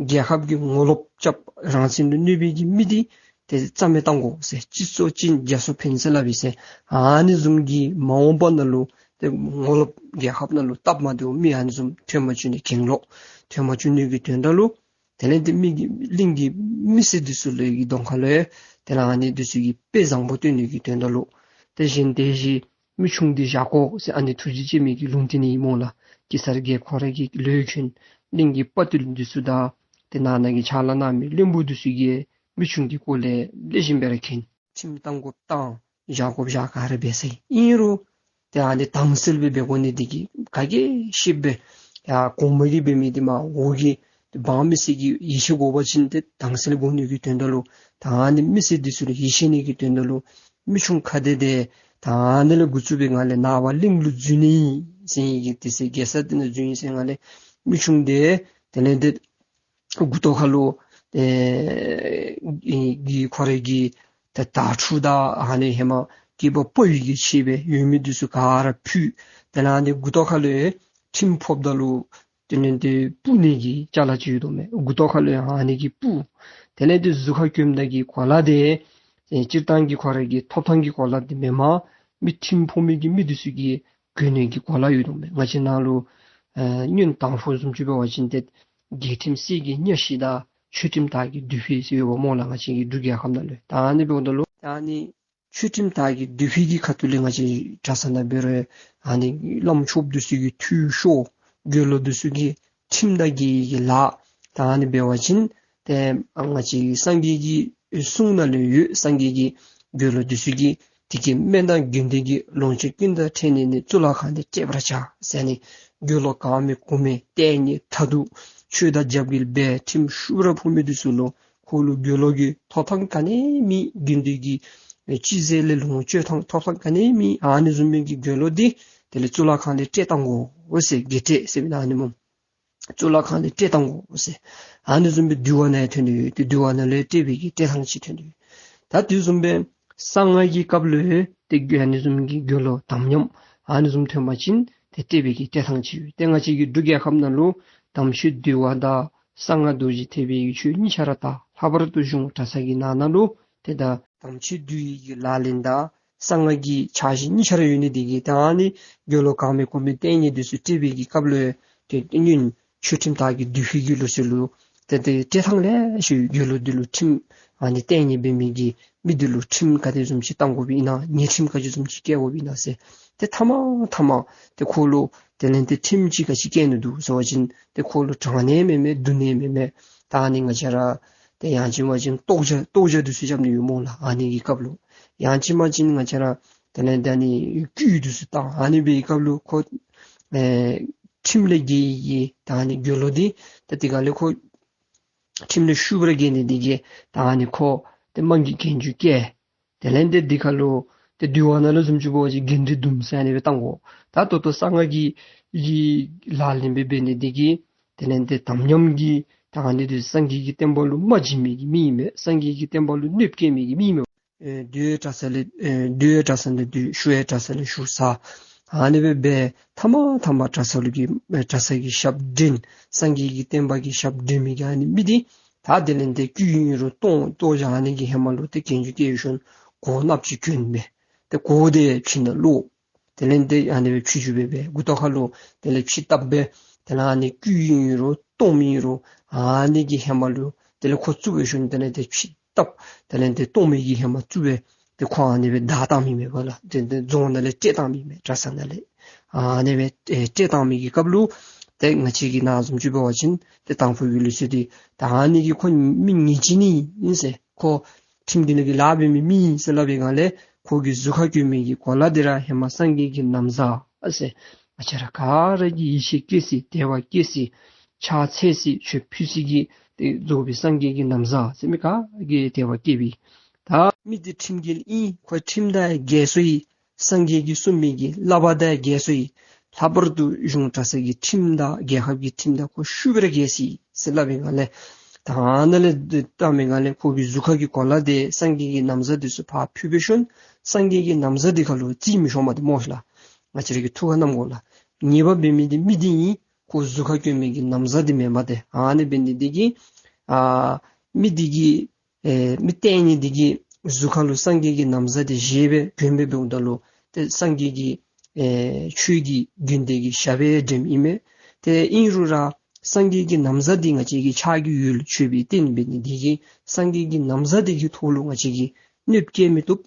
རྒྱལ་ཁབ་ཀྱི་ངོ་ལོག་རྐྱབ། རང་བཙན་ལུ་གནོད་པའི་གི་མི་འདི་ཏེ་རྩ་མེད་བཏང་དགོ་ཟེར། སྤྱི་གཙུག་བཅིངས་རྒྱ་མཚོ་འཕེན་ཟེར་སླབ་ཨིན་ཟེར། ཨ་ནི་བཟུམ་གྱི་མ་འོངས་པ་ནང་ལུ་ཏེ་ངོ་ལོག་རྒྱལ་ཁབ་ནང་ལུ་སྟབས་མ་བདེཝ་མི་ཨ་ནི་བཟུམ་ཐོན་མ་བཅུག་ནི་གྱེན་ལོག་ཐོན་མ་བཅུག་ནི་གི་དོན་དག་ལུ་དེ་ལས་ཏེ་མི་གི་གླིང་གི་མི་སེར་འདི་ཚུ་ལུ་གི་གདོང་ཁ་ལུ་དེ་ལས་ཨ་ནི་འདི་ཚུ་གི་དཔེ་བཟང་པོ་སྟོན་ནི་གི་དོན་དག་ལུ་དེ་བཞིན་དེ་བཞིན་མི་ཆུང་འདི་བཞག་དགོ་ཟེར་ཨ་ནི་ཐུགས་རྗེ་ཆེ་མི་གི་ལུང་བསྟན་ཨིན་སྨོ་ལགས། གེ་སར་རྒྱལཔོ་ཁོ་ར་གི་ལོས་གྱོན་གླིང་གི་དཔའ་བརྟུལ་འདི་ཚུ་དང་དེ་ནང་ན་གི་ཕྱག་ལཱ་གནང་མི་བློན་པོ་འདི་ཚུ་གིས་མི་ཆུང་གི་སྐོར་ལས་ལེགས་ཤོམ་སྦེ་ར་མཁྱེན། ཁྲིམས་བཏང་དགོཔ་བཏང་བཞག་དགོཔ་བཞག་ག་ར་འབད་ས་ཨིན་རུང་ཏེ་ཨ་ནི་དྭངས་གསལ་སྦེ་འབད་དགོ་ནི་འདི་གིས་ག་གིས་ཤེས་པས། ཡ་གོང་མ་གིས་འབད་མི་འདི་མར་འོག་གི་འབངས་མི་སེར་གྱིས་ཡིད་ཆེས་དགོ་པ་ཅིན་ཏེ་དྭངས་གསལ་དགོ་ནི་གི་དོན་དག་ལུ་ད་ཨ་ནི་མི་སེར་འདི་ཚུ་ལུ་ཡིད་ཆེས་ནི་གི་དོན་དག་ལུ་མི་ཆུང་ཁ་བདེ་དེ་ད་ཨ་ནི་ལས་འགོ་བཙུགས་སྦེ་ང་ལས་ནངས་པ་གླིང་ལུ་འཛུལ་ནི་ཨིན་ཟེར་གི་དེ་ཚེ་རྒྱལ་ས་འདི་ནང་འཛུལ་ནི་ཨིན་ཟེར་ང་ལས་མི་ཆུང་དེ་དེ་ལས་ཏེ་མགུ་ཏོ་ཁ་ལུ་ཨེ་གི་ཁོ་རའི་གི་ཏེ་དར་ཕྲུག་དང་ཨ་ནི་ཧེ་མ་སྐྱེས་པ་ཕོ་ཡི་གི་ཆས་སྦེ་ཡོད་མི་འདི་ཚུ་ག་ར་ཕུད། དེ་ལས་ཨ་ནི་མགུ་ཏོ་ཁ་ལུ་ཁྲིམས་ཕོགཔ་ད་ལུ་དེ་ལས་ཏེ་སྤུ་ནི་གི་ཅ་ལ་ཅིག་ཡོད་དོ་མས། མགུ་ཏོ་ཁ་ལུ་ཨ་ནི་གི་སྤུ། དེ་ལས་ཏེ་གཟུགས་ཁར་གྱོནམ་ད་གི་གོ་ལ་དེ་ཨེ་སྤྱིར་བཏང་གི་ཁོ་རའི་གི་ཐོབ་ཐང་གི་གོ་ལ་དེ་མེན་པར་མི་ཁྲིམས་ཕོག་མི་གི་མི་འདི་ཚུ་གིས་གྱོན་ནི་གི་གོ་ལ་ཡོད་དོ་མས། ང་བཅས་ནང་ལུ་ཨེ་སྔོན་དང་ཕུ་བཟུམ་ཅིག་འབད་བ་ཅིན་ཏེ་རྒྱལ་ཁྲིམས་གསེར་གྱི་གཉའ་ཤིང་དང་ཆོས་ཁྲིམས་དར་གྱི་མདུད་པ་ཟེར་ཡོདཔ་སྨོ་ལགས། ང་བཅས་ཀྱི་འབྲུག་རྒྱལ་ཁབ་ནང་ལུ་ད་ཨ་ནི་འབདཝ་ད་ལུ་ད་ཨ་ནི་ཆོས་ཁྲིམས་དར་གྱི་མདུད་པའི་གི་ཁ་ཐུག་ལས་ང་བཅས་གྲྭ་ཚང་ནང་འབད་རུང་ཨ་ནི་བླམ་ཆོསཔ་འདི་ཚུ་གི་འཐུས་ཤོར། དགེ་སློང་འདི་ཚུ་གི་ཁྲིམས་དང་འགལ་བའི་གི་ལཱ་ད་ཨ་ནི་འབད་བ་ཅིན་ཏེ་ང་བཅས་སངས་རྒྱས་ཀྱི་གསུང་ནང་ལུ་ཡོད། སངས་རྒྱས་ཀྱིས་དགེ་སློང་འདི་ཚུ་གིས་དེ་གི་སྨན་དང་དགེ་འདུན་གྱི་ལོངས་སྤྱོད་ཀུན་དང་ཕྲད་ནས་ནི་གཙུག་ལག་ཁང་འདི་བསྐྲད་པར་བྱ་ཟེར་ནི། དགེ་སློང་གང་མེད་གོང་མེད་ལྟས་ངན་མཐའ་སྡུག་ཆོས་དང་རྒྱབ་འགལ་འབད་ཁྲིམས་ཤོར་ར་ཕོག་མི་འདི་ཚུ་ལུ་ཁོ་ལུ་དགེ་སློང་གི་ཐོབ་ཐང་ག་ནི་མེད། དགེ་འདུན་གྱི་སྤྱི་ཟེར་ལས་ལོངས་སྤྱོད་ཐང་ཐོབ་ཐང་ག་ནི་མེད། ཨ་ནི་བཟུམ་མའི་གི་དགེ་སློང་འདི་དེ་ལས་གཙུག་ལག་ཁང་ལས་བསྐྲད་བཏང་དགོ་ཟེར། བསྐྲད་ཟེར་བའི་ཨ་ནི་སྨོ། གཙུག་ལག་ཁང་ལས་བསྐྲད་བཏང་དགོ་ཟེར། ཨ་ནི་བཟུམ་སྦེ་འདུལ་བ་ནང་ཡང་ཐོན་ཏེ་ཡོད། ཏེ་འདུལ་བ་ནང་ལས་བསྐྲད་པའི་གི་བསྐྲད་ཐངས་ཅིག་ཐོན་ཏེ་ཡོད། ད་དེ་བཟུམ་སྦེ་གསང་སྔགས་ཀྱི་སྐབས་ལུ་ཏེ་ཨ་ནི་བཟུམ་གྱི་དགེ་སློང་དམ་ཉམས་ཨ་ནི་བཟུམ་ཐོན་པ་ཅིན་ཏེ་བསྐྲད་པའི་གི་བསྐྲད་ཐངས་ཅིག་ཡོད། ཏེ་ང་བཅས་ཀྱི་འབྲུག་རྒྱལ་ཁབ་ནང་ལུ་དམ་ཆོས་འདུལ་བ་དང་གསང་སྔགས་རྡོ་རྗེ་ཐེག་པའི་ཆོས་གཉིས་ཆ་ར་དར། ལྷག་པར་དུ་གཞུང་གྲྭ་ཚང་གི་ནང་ན་ལུ་ ཏེ་ད་དམ་ཆོས་འདུལ་བའི་གི་ལག་ལེན་དང་གསང་སྔགས་ཀྱི་ཕྱག་བཞེས་གཉིས་ཆ་ར་ཡོད་ནི་དེ་གིས་ད་ཨ་ནི་དགེ་སློང་གང་མེད་གོང་མེད་ཏེ་ཨ་ནི་འདི་ཚུ་སྤྲད་པའི་གི་སྐབས་ལུ་ཏེ་སྔོན་ཆོས་ཁྲིམས་དག་གི་འདུལ་ཞུགས་ཀྱི་ལུགས་སྲོལ་ལུ་ཏེ་ཏེ་སྤྲོད་ཐངས་ལེ་ཤ་ཡོད། དགེ་སློང་འདི་ལུ་ཁྲིམས་ཨ་ནི་ཏེ་ཨ་ནི་འབད་མི་གི་མི་འདི་ལུ་ཁྲིམས་ག་དེ་བཟུམ་ཅིག་བཏང་དགོཔ་ཨིན་ན་ཉེས་ཁྲིམས་ག་དེ་བཟུམ་ཅིག་བཀལ་དགོཔ་ཨིན་ན་ཟེར་ཏེ་མཐའ་མ་མཐའ་མ་ཏེ་ཁོ་ལུ་དེ་ལས་ཏེ་ཁྲིམས་ཅིག་ག་ཅི་བཀལ་ནི་འདུག་ཟེར་བ་ཅིན་ཏེ་ཁོ་ལུ་དྲང་ནི་མེད་མི་བརྡུང་ནི་མེད་མི་ད་ཨ་ནི་ང་བཅས་ར་ཏེ་ཡང་ཅིན་བ་ཅིན་བཏོག་བྱ་བཏོག་བྱ་འདི་ཚུ་རྐྱབ་ནི་ཡོད་སྨོ་ལགས། ཨ་ནི་གི་སྐབས་ལུ་ཡང་ཅིན་བ་ཅིན་ང་བཅས་ར་དེ་ལས་ཏེ་ཨ་ནི་རྐུ་འདི་ཚུ་བཏང་ཨ་ནི་འབད་བའི་སྐབས་ལུ་ཁོ་ཨེ་ཁྲིམས་ལས་འགལ་ཡི་ད་ཨ་ནི་དགེ་སློང་འདི་ཏེ་དེ་ག་ལས་ཁོ་ཁྲིམས་ལས་ཤོར་བར་འགལ་ནི་དེ་གིས་ད་ཨ་ནི་ཁོ་ཏེ་དམངས་ཀྱི་རྒྱན་ཆ་བཀལ། དེ་ལས་ཏེ་འདི་ཁ་ལུ་ཏེ་འདུལ་བ་ནང་ལུ་བཟུམ་ཅིག་འབད་བ་ཅིན་རྒྱན་དྲིས་བརྡུང་ཟེར་ཨ་ནི་སྦེ་བཏང་དགོ། ད་ད་ལྟོ་གསང་སྔགས་ཀྱི་གི་ལག་ལེན་འབད་འབད་ནི་དེ་གིས་དེ་ལས་ཏེ་དམ་ཉམས་ཀྱི་ད་ཨ་ནི་འདི་སངས་རྒྱས་ཀྱི་བསྟན་པ་ལུ་རྨ་བྱིན་མི་གི་མི་ཨིན་མས། སངས་རྒྱས་ཀྱི་བསྟན་པ་ལུ་གནོདཔ་བཀལ་མི་གི་མི་ཨིན་མས། ཨེ་འདུལ་བའི་གྲྭ་ས་ལས་ཨེ་འདུལ་བའི་གྲྭ་ས་ལས་འདུལ། ཞུ་བའི་གྲྭ་ས་ལས་ཞུ་ཟ། ཨ་ནི་སྦེ་འབད་མཐའ་མ་མཐའ་མ་གྲྭ་ས་ལུ་གི་ཨེ་གྲྭ་ས་གི་ཞབས་འདྲེན་སངས་རྒྱས་ཀྱི་བསྟན་པ་གི་ཞབས་འདྲེན་མི་གི་ཨ་ནི་མི་འདི་ད་དེ་ལས་ཏེ་རྐུ་ཨིན་རུང་བཏོག་བཏོག་བྱ་ཨ་ནི་གི་ཧེ་མ་ལུ་ཏེ་རྒྱན་ཆ་བཀལ་ཞིནམ་གོ་ནགཔོ་ཅིག་གྱོན་སྦེ་ཏེ་གོ་དེ་ཕྱི་ནང་ལོག། དེ་ལས་ཏེ་ཨ་ནི་སྦེ་ཕྱི་འགྱུར་འབད་སྦེ་མགུ་ཏོ་ཁ་ལུ་དེ་ལས་ཕྱི་བཏབ་སྦེ་དེ་ལས་ཨ་ནི་རྐུ་ཨིན་རུང་བཏོག་མི་ཨིན་རུང་ཨ་ནི་གི་ཧེ་མ་ལུ་དེ་ལས་ཁོ་བཙུགས་སྦེ་ཞིནམ་དེ་ལས་ཏེ་ཕྱི་བཏབ། དེ་ལས་ཏེ་བཏོག་མི་གི་ཧེ་མ་བཙུགས་སྦེ་ཏེ་ཁོ་ཨ་ནི་སྦེ་བདའ་བཏང་མི་མས་པ་ལགས། ཏེ་ཏེ་རྫོང་ནང་ལས་བསྐྲད་བཏང་མི་མས། གྲྭ་ས་ནང་ལས་ཨ་ནི་སྦེ་ཨེ་བསྐྲད་བཏང་མི་གི་སྐབས་ལུ་ཏེ་ང་བཅས་ཀྱི་ནང་བཟུམ་ཅིག་འབད་བ་ཅིན་ཏེ་དང་ཕུ་གི་ལུགས་སྲོལ་འདི་ད་ཨ་ནི་གི་ཁོ་མི་ཉེས་ཅན་ཨིན་ཟེར་ཁོ་ཁྲིམས་འདུལ་ནི་གི་ལཱ་འབད་མི་མི་ཨིན་ཟེར་སླབ་པའི་སྒང་ལས་ཁོ་གི་གཟུགས་ཁར་གྱོན་མི་གི་གོ་ལ་འདི་ར་ཧེ་མ་སངས་རྒྱས་ཀྱི་ན་བཟའ་ཨ་ཟེར། ང་བཅས་ར་ག་ར་གིས་ཡིད་ཆེས་བསྐྱེད་སའི་དད་པ་བསྐྱེད་སའི་ཕྱག་འཚལ་སའི་མཆོད་ཕུལ་སའི་གི་ཏེ་རྫོགས་པའི་སངས་རྒྱས་ཀྱི་ན་བཟའ་ཟེར་མི་ག་གིས་དད་པ་བསྐྱེད་པའི། ད་མི་འདི་ཁྲིམས་འགལ་ཨིན། ཁོ་ཁྲིམས་དང་འགལ་སོ་ཡི། སངས་རྒྱས་ཀྱིས་གསུངས་མི་གི་བསླབ་པ་དང་འགལ་སོ་ཡི། ལྷག་པར་དུ་གཞུང་གྲྭ་ཚང་གི་ཁྲིམས་དང་རྒྱལ་ཁབ་ཀྱི་ཁྲིམས་དང་ཁོ་ཤུགས་སྦེ་ར་འགལ་སོ་ཡི་ཟེར་སླབ་པའི་སྒང་ལས་ད་ཨ་ནཱ་ལས་བཏང་པའི་སྒང་ལས་ཁོ་གི་གཟུགས་ཁ་གི་གོ་ལ་འདི་སངས་རྒྱས་ཀྱི་ན་བཟའ་འདི་ཚུ་ཕར་ཕུད་སྦེ་ཞིནམ་སངས་རྒྱས་ཀྱི་ན་བཟའ་འདི་ཁ་ལུ་རྩིས་མི་ཤོར་མ་དེ་སྨོ་ཤ་ལགས། ང་བཅས་ར་གི་ཐུགས་ཁར་བསྣམ་དགོ་ལགས། ཉེས་པ་འབད་མི་འདི་མི་འདི་ཨིན། ཁོ་གཟུགས་ཁར་གྱོན་མི་གི་ན་བཟའ་འདི་མེན་པ་ཏེ། ཨ་ནི་འབད་ནི་འདི་གིས་ཨ་མི་འདི་གིས་ཨེ་མི་ཏེ་ནི་འདི་གིས་གཟུགས་ཁ་ལུ་སངས་རྒྱས་ཀྱི་ན་བཟའ་འདི་བཞེས་སྦེ་གྱོན་སྦེ་འབདཝ་ད་ལུ་ཏེ་སངས་རྒྱས་ཀྱི་ཨེ་ཆོས་ཀྱི་དགེ་འདུན་གྱི་ཞབས་པད་འདྲེནམ་ཨིན་མས། ཏེ་ཨིན་རུང་ར་སངས་རྒྱས་ཀྱི་ན་བཟའ་འདི་ང་བཅས་ཀྱི་ཕྱག་གི་ཡུལ་མཆོད་པའི་རྟེན་འབད་ནི་འདི་གིས་སངས་རྒྱས་ཀྱི་ན་བཟའ་འདི་གི་ཐོག་ལུ་ང་བཅས་ཀྱིས་གནོདཔ་བཀལ་མི་བཏུབ།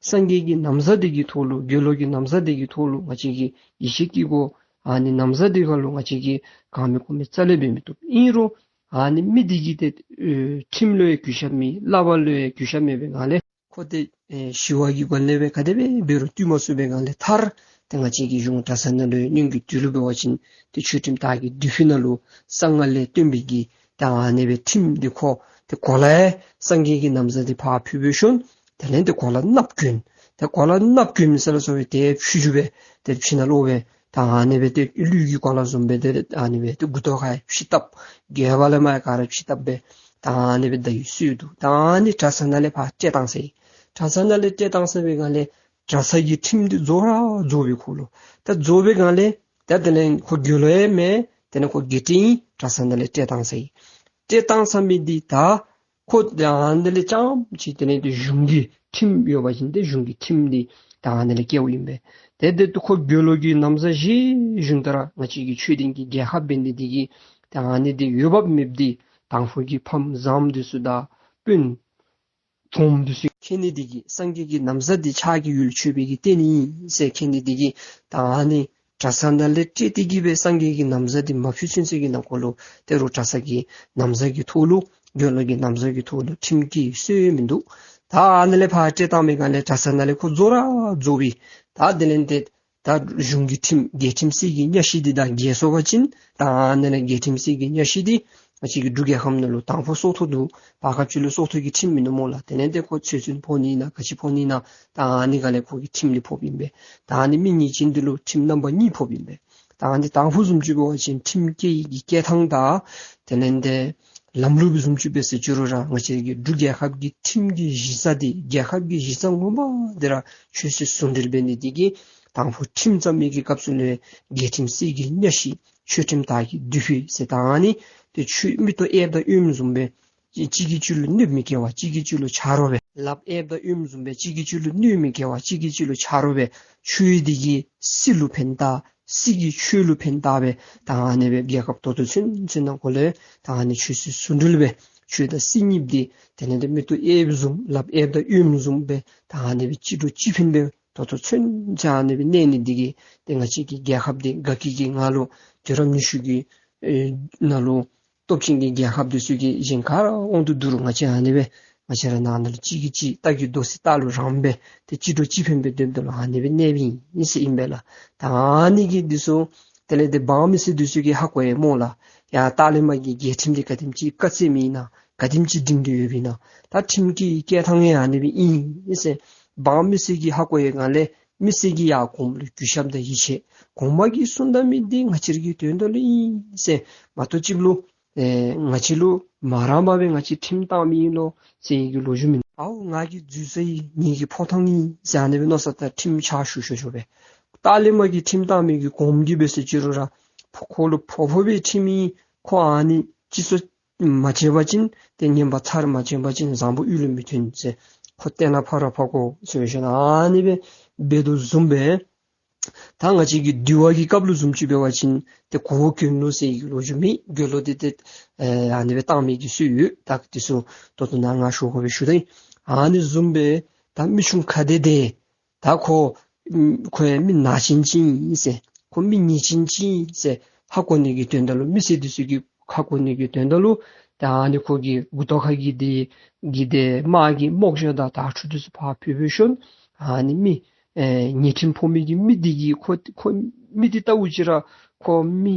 སངས་རྒྱས་ཀྱི་ན་བཟའ་འདི་གི་ཐོག་ལུ་དགེ་སློང་གི་ན་བཟའ་འདི་གི་ཐོག་ལུ་ང་བཅས་ཀྱིས་ཡིད་ཆེས་བསྐྱེད་དགོ། ཨ་ནི་ན་བཟའ་འདི་ཁ་ལུ་ང་བཅས་ཀྱིས་གང་མེད་ཀོ་མེད་རྩ་ལས་འབད་མི་བཏུབ། ཨིན་རུང་ཨ་ནི་མི་འདི་གིས་ཏེ་ཨེ་ཁྲིམས་ལུ་ཡང་གུས་ཞབས་མེད། བསླབ་པ་ལུ་ཡང་གུས་ཞབས་མེད་པའི་སྒང་ལས་ཁོ་ཏེ་ཨེ་ཞི་བ་གི་སྒོ་ལས་སྦེ་ག་དེ་སྦེ་འབད་རུང་བཏུལ་མ་ཚུགས་པའི་སྒང་ལས་མཐར་ཏེ་ང་བཅས་ཀྱི་གཞུང་གྲྭ་ཚང་ནང་ལུ་ཡང་སྔོན་གྱི་དུས་ལུ་འབད་བ་ཅིན་ཏེ་ཆོས་ཁྲིམས་དག་གི་འདུལ་ཞུགས་ནང་ལུ་གསང་སྔགས་ལས་བཏོན་པའི་གི་ཏེ་ཨ་ནི་སྦེ་ཁྲིམས་འདི་ཁོ་ཏེ་གོ་ལ་ཡང་སངས་རྒྱས་ཀྱི་ན་བཟའ་འདི་ཕར་ཕུད་སྦེ་ཞིནམ་དེ་ལས་ཏེ་གོ་ལ་གནགཔོ་གྱོན། ཏེ་གོ་ལ་གནགཔོ་གྱོན་ཟེར་སླབ་སོ་སྦེ་ཏེ་ཕྱི་འགྱུར་སྦེ་ཏེ་ཕྱི་ནང་ལོག་སྦེ་ད་ཨ་ནི་སྦེ་ཏེ་ལུས་ཀྱི་གོ་ལ་བཟུམ་སྦེ་ཏེ་ཨ་ནི་སྦེ་ཏེ་མགུ་ཏོ་ཁར་ཕྱི་བཏབ། སྒལ་པ་ལས་མར་ག་ར་ཕྱི་བཏབ་སྦེ་ད་ཨ་ནི་སྦེ་བདའ་ཡི་སྲོལ་འདུག། ད་ཨ་ནི་གྲྭ་ཚང་ནང་ལས་ཕར་བསྐྲད་བཏང་ཟེར་ཡི། གྲྭ་ཚང་ནང་ལས་བསྐྲད་བཏང་ཟེར་བའི་སྒང་ལས་གྲྭ་ཚང་གི་ཁྲིམས་འདི་རྫོགས་ར་རྫོགས་པའི་ཁོ་ལུ། ད་རྫོགས་པའི་སྒང་ལས་ད་དེ་ལས་ཁོ་དགེ་སློང་ཡང་མེན། དེ་ལས་ཁོ་དགེ་ཕྲེང་ཨིན། གྲྭ་ཚང་ནང་ལས་བསྐྲད་བཏང་ཟེར་ཡི། བསྐྲད་བཏང་ཟེར་མི་འདི་ད་ཁོ་ད་ཨ་ནི་ལས་རྐྱངམ་ཅིག་དེ་ལས་ཏེ་གཞུང་གི་ཁྲིམས་ཡོད་པ་ཅིན་ཏེ་གཞུང་གི་ཁྲིམས་འདི་ད་ཨ་ནི་ལས་བཀལཝ་ཨིན་པས། ཏེ་ཏེ་ཁོ་དགེ་སློང་གི་ན་བཟའ་བཞེས་བཞིན་དུ་ར་ང་བཅས་ཀྱི་ཆོས་ལྡན་གྱི་རྒྱལ་ཁབ་འབད་ནི་འདི་གིས་ད་ཨ་ནི་འདི་འོས་འབབ་མེདཔ་འདི་དང་ཕུ་གི་ཕམ་བཟངམ་འདི་ཚུ་དང་དཔོན་དོམ་འདི་ཚུ་མཁྱེན་ནི་འདི་གིས་སངས་རྒྱས་ཀྱི་ན་བཟའ་འདི་ཕྱག་གི་ཡུལ་མཆོད་པའི་གི་རྟེན་ཨིན་ཟེར་མཁྱེན་ནི་འདི་གིས་ད་ཨ་ནི་གྲྭ་ཚང་ནང་ལས་བསྐྲད་དེ་གི་སྦེ་སངས་རྒྱས་ཀྱི་ན་བཟའ་འདི་མ་ཕུད་ཚུན་ཚོད་ཀྱི་ནང་འཁོད་ལུ་ད་རུང་གྲྭ་ཚང་གི་ན་བཟའ་གི་ཐོག་ལུ་དགེ་སློང་གི་ན་བཟའ་གི་ཐོག་ལུ་ཁྲིམས་བཀལ་སྲོལ་མིན་འདུག། ད་ཨ་ནི་ལས་ཕར་བསྐྲད་བཏང་པའི་སྒང་ལས་གྲྭ་ཚང་ནང་ལས་ཁོ་རྫོགས་ར་རྫོགས་པའི་ད་དེ་ལས་ཏེ་ད་གཞུང་གི་ཁྲིམས་རྒྱལ་ཁྲིམས་གསེར་གྱི་གཉའ་ཤིང་འདི་དང་འགལ་སོང་པ་ཅིན་ད་ཨ་ནི་ལས་རྒྱལ་ཁྲིམས་གསེར་གྱི་གཉའ་ཤིང་འདི་ང་བཅས་ཀྱི་འབྲུག་རྒྱལ་ཁབ་ནང་ལུ་དང་ཕུ་སྲོག་ཐོག་འདུག། བར་སྐབས་ཅིག་ལུ་སྲོག་ཐོག་གི་ཁྲིམས་མིན་ནུག་སྨོ་ལགས། དེ་ལས་ཏེ་ཁོ་ཚེ་བཙོན་ཕོག་ནི་ཨིན་ན་ག་ཅི་ཕོག་ནི་ཨིན་ན་ད་ཨ་ནི་སྒང་ལས་ཁོ་གི་ཁྲིམས་འདི་ཕོགཔ་ཨིན་པས། ད་ཨ་ནི་མི་ཉེས་ཅན་འདི་ལུ་ཁྲིམས་རྣམ་པ་གཉིས་ཕོགཔ་ཨིན་པས། ད་ཨ་ནི་དང་ཕུ་བཟུམ་ཅིག་འབད་བ་ཅིན་ཁྲིམས་བཀལ་ཡི་གི་བཀལ་ཐངས་དང་དེ་ལས་ཏེ་ལམ་ལུགས་བཟུམ་ཅིག་འབད་ཟེར་ཅི་རུང་ར་ང་བཅས་ཀྱི་འབྲུག་རྒྱལ་ཁབ་ཀྱི་ཁྲིམས་ཀྱི་གཞི་རྩ་འདི་རྒྱལ་ཁབ་ཀྱི་གཞི་རྩ་ངོ་མ་འདི་ར་ཆོས་སྲིད་ཟུང་འབྲེལ་འབད་ནི་འདི་གིས་དང་ཕུ་ཁྲིམས་བརྩམ་མི་གི་སྐབས་སུ་ལས་རྒྱལ་ཁྲིམས་གསེར་གྱི་གཉའ་ཤིང་ཆོས་ཁྲིམས་དག་གི་མདུད་པ་ཟེར་ད་ཨ་ནི་ཏེ་ཆོས་མེ་ཏོག་གཡས་དང་གཡོནམ་བཟུམ་སྦེ་ གཅིག་གིས་གཅིག་ལུ་གནོདཔ་མི་བཀལ་བར་གཅིག་གིས་གཅིག་ལུ་ཆ་རོགས་སྦེ་ལགཔ་གཡསཔ་དང་གཡོནམ་བཟུམ་སྦེ་གཅིག་གིས་གཅིག་ལུ་གནོདཔ་མི་བཀལ་བར་གཅིག་གིས་གཅིག་ལུ་ཆ་རོགས་སྦེ་ཆོས་འདི་གིས་སྲིད་ལུ་ཕན་བཏགས་སྲིད་ཀྱིས་ཆོས་ལུ་ཕན་བཏགས་སྦེ་ད་ཨ་ནི་སྦེ་རྒྱལ་ཁབ་ད་ལྟོ་ཚུན་ཚོད་ནང་འཁོད་ལས་ད་ཨ་ནི་ཆོས་སྲིད་ཟུང་འབྲེལ་སྦེ་ཆོས་དང་སྲིད་གཉིསཔོ་འདི་དེ་ལས་ཏེ་མིག་ཏོ་གཡསཔ་བཟུམ་ལགཔ་གཡསཔ་དང་གཡོནམ་བཟུམ་སྦེ་ད་ཨ་ནི་སྦེ་གཅིག་གྲོགས་གཅིག་ཕན་སྦེ་ད་ལྟོ་ཚུན་ཚོད་ཨ་ནི་སྦེ་གནས་ནི་འདི་གིས་ཏེ་ང་བཅས་ཀྱི་རྒྱལ་ཁབ་འདི་དགའ་སྐྱིད་ཀྱི་ངང་ལུ་དུས་རབས་ཉི་ཤུ་གི་ཨེ་ནང་ལུ་སྟོབས་ཆེན་གྱི་རྒྱལ་ཁབ་འདི་ཚུ་གིས་གཞན་ག་ར་དབང་དུ་བསྡུ་རུང་ང་བཅས་ཨ་ནི་སྦེ་ང་བཅས་ར་ནང་ན་ལུ་གཅིག་གིས་གཅིག་རྟ་གི་རྡོ་སི་རྟ་ལུ་རངམ་སྦེ་ཏེ་གཅིག་གྲོགས་གཅིག་ཕན་སྦེ་སྡོདཔ་ད་ལུ་ཨ་ནི་སྦེ་གནསཔ་ཨིན་ཟེར་ཨིན་པས་ལགས། ད་ཨ་ནི་གིས་འདི་ཚུ་དེ་ལས་ཏེ་འབངས་མི་སེར་འདི་ཚུ་གིས་ཧ་གོ་ཡི་སྨོ་ལགས། ཡ་ཏཱ་ལི་མ་གི་རྒྱལ་ཁྲིམས་འདི་ག་དེམ་ཅིག་དཀའ་ཚེགས་མི་ཨིན་ན་ག་དེམ་ཅིག་སྒྲིང་སྒྲི་ཡོདཔ་ཨིན་ན་ད་ཁྲིམས་ཀྱི་བཀལ་ཐངས་ཡང་ཨ་ནི་སྦེ་ཨིན་ཟེར་འབངས་མི་སེར་གྱིས་ཧ་གོ་ཡི་སྒང་ལས་མི་སེར་གྱིས་ཡང་གོངམ་ལུ་གུས་ཞབས་དང་ཡིད་ཆེས་གོང་མ་གིས་གསུངས་ད་མི་འདི་ང་བཅས་ར་གི་དོན་དག་ལུ་ཨིན་ཟེར་མ་གཏོགས་ཅིག་ལུ་ཨེ་ང་བཅས་ལུ་མ་རངས་པར་སྦེ་ང་བཅས་ཁྲིམས་བཏང་མི་ཨིན་ལོ་ཟེར་བའི་གི་ལོ་རྒྱུས་མིན། ཨའུ་ང་གིས་འཛུལ་ས་ཨིན་ངེ་གི་ཕོ་བྲང་ཨིན་ཟེར་ཨ་ནི་སྦེ་མནོ་བསམ་བཏང་ཁྲིམས་ཆགས་ཞུ་ཞུ་ཞུ་སྦེ་ཏཱ་ལི་མ་གིས་ཁྲིམས་བཏང་མི་གི་གོངམ་གིས་འབད་ཟེར་ཅི་རུང་ར་ཕོ་ཁོ་ལུ་ཕོག་ཕོག་པའི་ཁྲིམས་ཨིན། ཁོ་ཨ་ནི་སྤྱི་སོ་མ་བྱིན་པ་ཅིན་ཏེ་ངན་པ་ཚར་མ་བྱིན་པ་ཅིན་བཟང་པོ་ཡུལ་ལུ་མི་ཐོན་ཟེར་ཁོ་བསྟན་ན་ཕ་ར་ཕ་གོ་ཟེར་བའི་ཤུལ་ཨ་ནི་སྦེ་འབད་དོ་བཟུམ་སྦེ་ད་ང་བཅས་ཀྱི་འདུལ་བ་གི་སྐབས་ལུ་བཟུམ་ཅིག་འབད་བ་ཅིན་ཏེ་གོ་བོ་དགེ་སློང་ཟེར་གྱི་ལོ་རྒྱུས་མེད། དགེ་སློང་འདི་ཏེ་ཨེ་ཨ་ནི་སྦེ་བཏང་མི་གི་སྲོལ་ཡོད། ད་འདི་ཚུ་ད་ལྟོ་ནཱ་ང་ཞུ་དགོ་པའི་ཞུ་དོ་ཨིན། ཨ་ནི་བཟུམ་སྦེ་ད་མི་ཆུང་ཁ་བདེ་དེ་ད་ཁོ་ཁོ་ཡང་མི་ན་ཅན་ཅིག་ཨིན་ཟེར་ཁོ་མི་ཉེས་ཅན་ཅིག་ཨིན་ཟེར་ཧ་གོ་ནི་གི་དོན་དག་ལུ་མི་སེར་འདི་ཚུ་གིས་ཧ་གོ་ནི་གི་དོན་དག་ལུ་ད་ཨ་ནི་ཁོ་གི་མགུ་ཏོ་ཁ་གི་འདི་གི་འདི་དམག་གི་རྨོག་ཞྭ་དང་དར་ཕྲུ་འདི་ཚུ་ཕར་ཕུད་པའི་ཤུལ་ཨ་ནི་མི་ཨེ་ཉེས་ཁྲིམས་ཕོག་མི་གི་མི་འདི་གིས་ཁོ་ཁོ་མི་འདི་ལྟ་བུ་ཅིག་ར་ཁོ་མི་